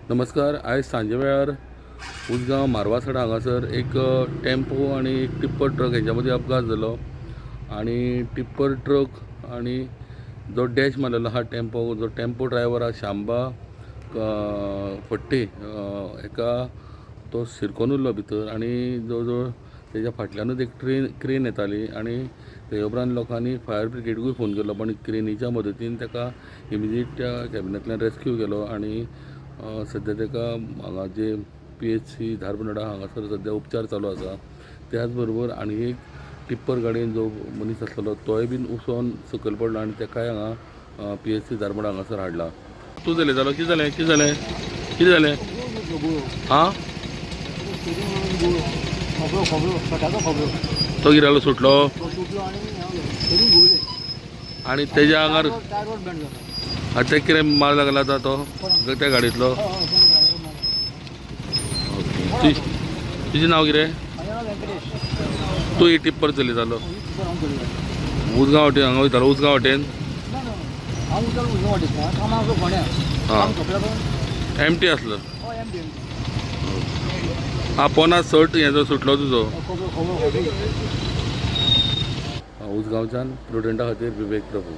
नमस्कार. आयज सांजे वेळार उजगांव म्हार्वासडा हांगासर एक टेम्पो आनी एक टिप्पर ट्रक हेंच्या मदीं अपघात जालो आनी टिप्पर ट्रक आनी जो डॅश मारलेलो आहा टेम्पो, जो टेम्पो ड्रायवर आहा शांबा फट्टे, हेका तो शिरकोन उरलो भितर आनी जवळ जवळ तेज्या फाटल्यानूच एक क्रेन येताली आनी तेजे उपरांत लोकांनी फायर ब्रिगेडकूय फोन केलो, पण क्रेनीच्या मदतीन ताका इमिजिएट त्या कॅबिनांतल्यान रेस्क्यू केलो आनी सद्या ताका हांगा जे पीएचसी धारबांदोडा हांगासर सद्या उपचार चालू आसा. त्याच बरोबर आनी एक टिप्पर गाडयेन जो मनीस आसलेलो तोय बीन उसोन सकयल पडलो आनी ताकाय हांगा पीएचसी धारबांदोडा हांगासर हाडला. तूं चलयतालो? कितें जालें? कितें जालें? कितें जालें? आं, तो कितें जालो? सुटलो आनी तेज्या आंगार आनी तेका कितें मार लागला आतां तो त्या गाडयेंतलो. ओके, तुजें नांव कितें? तूं ही टिप्पर चलयतालो उजगांव वाटेन हांगा वयतालो उजगांव वाटेन? आं, एमटी आसलो. आं, पोना सट हें जो सुटलो तुजो. उजगांवच्यान प्रुडंटा खातीर विवेक प्रभू.